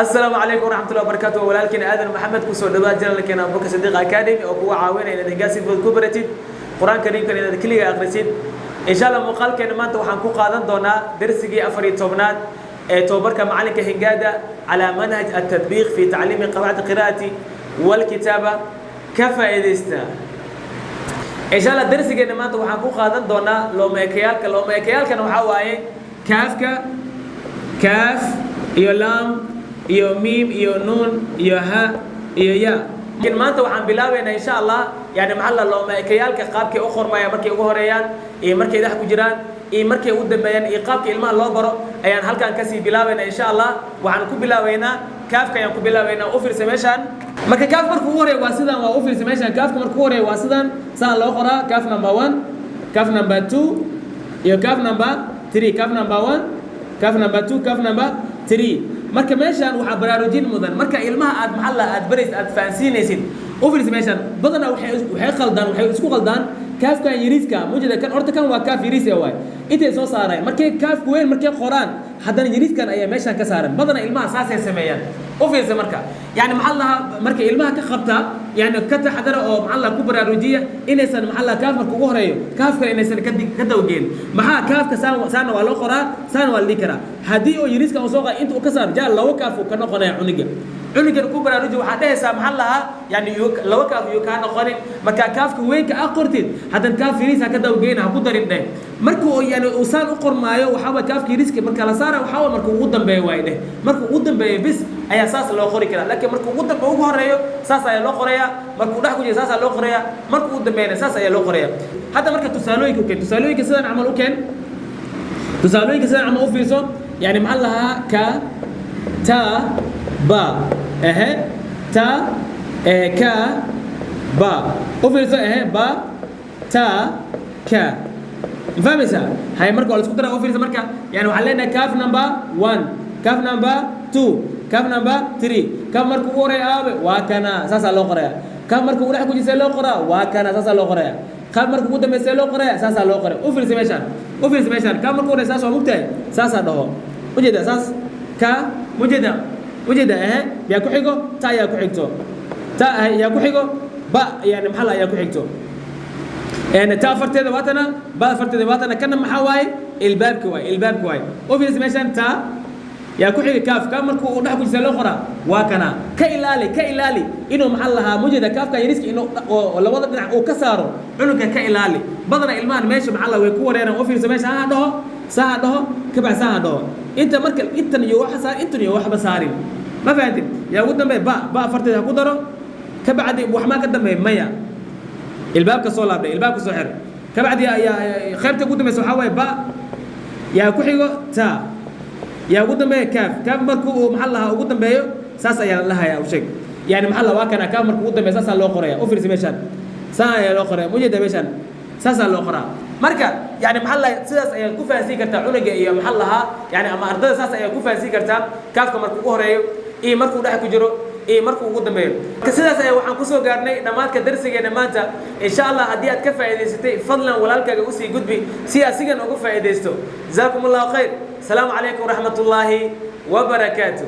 Asalaamu calaykum waraxmatullahi wabarakatu. Walaalkiin Aadan Maxamed, kusoo dhawaad channelkeena Abubakar Sadiiq Academy oo kugu caawinaya inaad hingaad si fudud ku baratid Qur-aanka Kariimkan, inaad keliga akhrisid insha Allah. Muuqaalkeena maanta waxaan ku qaadan doonaa darsigii 14aad ee tobabarka macalinka hingaada calaa manhaj التطبيق في تعليم قواعد القراءة والكتابة. Ka faa'iidaysta insha Allah. Darsigeena maanta waxaan ku qaadan doonaa loomeekayaalka. Loomeekayaalkana waxaa waaye kaafka, kaaf iyo laam iyo miim iyo nuun iyo ha iyo ya. Laakiin maanta waxaan bilaabaynaa insha Allah, yani maxaa la loomeekayaalka qaabkay u qormaya markay ugu horeeyaan iyo markay dhex ku jiraan iyo markay u dambeeyaan iyo qaabka ilmaha loo baro ayaan halkan kasii bilaabaynaa insha Allah. Waxaan ku bilaabaynaa kaafka ayaan ku bilaabaynaa. U fiirsa meeshaan. Marka kaaf marka ugu horeeya waa sidaan. Waa u fiirsa meeshaan. Kaafka marka ugu horeeya waa sidaan, saan loo qoraa: kaaf number one, kaaf number two iyo kaaf number three. Kaaf number one, kaaf number two, kaaf number three. Marka meeshaan waxaa baraarujin mudan marka ilmaha aad maxalla aad baraysid, aad fahansiinaysid. U fiirsa meeshaan. Badanaa waxay khaldaan, waxay isku khaldaan kaafkan yariiska mujida kan. Horta kan waa kaaf yariis waay, intay soo saaray. Markay kaafku weyn markay qoraan, haddana yariiskan ayaa meeshaan ka saaran. Badanaa ilmaha saasay sameeyaan. U fiirsa marka, yani maxaa lahaa, marka ilmaha ka qabta, yani ka taxadara oo maxaa lahaa ku baraarujiya inaysan maxaa lahaa kaaf marka ugu horeeyo kaafka inaysan ka dawgeen. Maxaa kaafka saan, saana waa loo qoraa, saana waa la dhihi karaa. Haddii oo yariiskan uu soo qaa inta uu ka saaro, jaa laba kaaf uu ka noqonaya cuniga. Cunugan ku baraaruji, waxaa dhehaysaa maxaa lahaa, yani laba kaaf iyo kaa noqonin. Marka kaafka weynka a qortid, haddana kaaf yariis ha ka dawgeyna, ha ku darin dheh. Marka uu yani uu saan u qormaayo, waxaa waay kaafka yariiska marka la saara, waxaa waay marka ugu dambeeyo waay dheh. Marka ugu dambeeyo bis ayaa saas loo qori karaa. Laakiin marka ugu dambe ugu horeeyo saas ayaa loo qorayaa, markuu dhex ku jiro saasaa loo qorayaa, marka ugu dambeeyana saas ayaa loo qorayaa. Hadda marka tusaalooyinka u keen. Tusaalooyinka sidan camal u keen. Tusaalooyinka sidan camal u fiirso. Yani maxaa lahaa? Ka, ta, ba, ehe, ta, ka, ba. U fiirso, ehe, ba, ta, ka. Ma fahmaysaa? Hay, marka waa la isku daraa. U fiirso marka, yani waxaan leenahay kaaf number one, kaaf number two, kaaf number three. Kaaf marka ugu horeeya aabe waa kana, saasaa loo qoraya. Kaaf marka ugu dhex ku jirta loo qoraa, waa kana, saasaa loo qoraya. Kaaf marka ugu dambeysee loo qoraya, saasaa loo qoraya. U fiirsa meeshaan, u fiirsa meeshaan. Kaaf marka ugu horeeya saas waa mugtahay, saasaa dhaho. Ujeeda saas ka ujeeda, ujeeda, ehe. Yaa ku xigo? Ta ayaa ku xigto. Ta yaa ku xigo? Ba, yani maxaa la ayaa ku xigto? Ta afarteeda waatana, ba afarteeda waatana. Kana maxaa waaye? Ilbaabka waaye, ilbaabka waaye. U fiirsa meeshaan. Ta yaa ku xiga? Kaaf. Kaaf markuu uu dhex ku jirta loo qoraa, waa kana. Ka ilaali, ka ilaali inuu maxaa lahaa mujeda kaafka yariiska inuu oo labada dhinac uu ka saaro cunuga. Ka ilaali. Badana ilmahan meesha maxaa lahaa way ku wareeraan. U fiirsa meesha. Ha dhaho, saa ha dhaho, kabac saa ha dhaho. Inta marka intan iyo waxa saar, intan iyo waxba saarin. Ma fahantin? Yaa ugu dambeeya? Ba. Ba afarteeda ha ku daro. Ka bacdi wax maa ka dambeeya? Maya. Ilbaabka soo laabdhay, ilbaabka soo xir. Ka bacdi yaa qaybta ugu dambeysa? Waxaa waaye ba. Yaa ku xigo? Ta. Yaa ugu dambeeya? Kaaf. Kaaf markuu uu maxaa lahaa ugu dambeeyo, saas ayaa la dhahayaa. U sheeg, yani maxaa la waa kana. Kaaf markuu ugu dambeeyo saasaa loo qoraya. U fiirsa meeshaan, saa ayaa loo qoraya. Mujeeda meeshaan saasaa loo qoraa. Marka yani maxaa lahaa, sidaas ayaad ku fahansiin kartaa cunuga iyo maxaa lahaa, yani ama ardada saas ayaad ku fahansiin kartaa kaafka markuu ugu horeeyo iyo markuu dhex ku jiro iyo markuu ugu dambeeyo. Marka sidaas ayaa waxaan kusoo gaarnay dhammaadka darsigeena maanta insha Allah. Haddii aad ka faa'iidaysatay, fadlan walaalkaaga usii gudbi si asigan uga faa'iidaysto. Jazaakum Allahu khayr. Asalaamu calaykum waraxmat ullaahi wabarakaatu.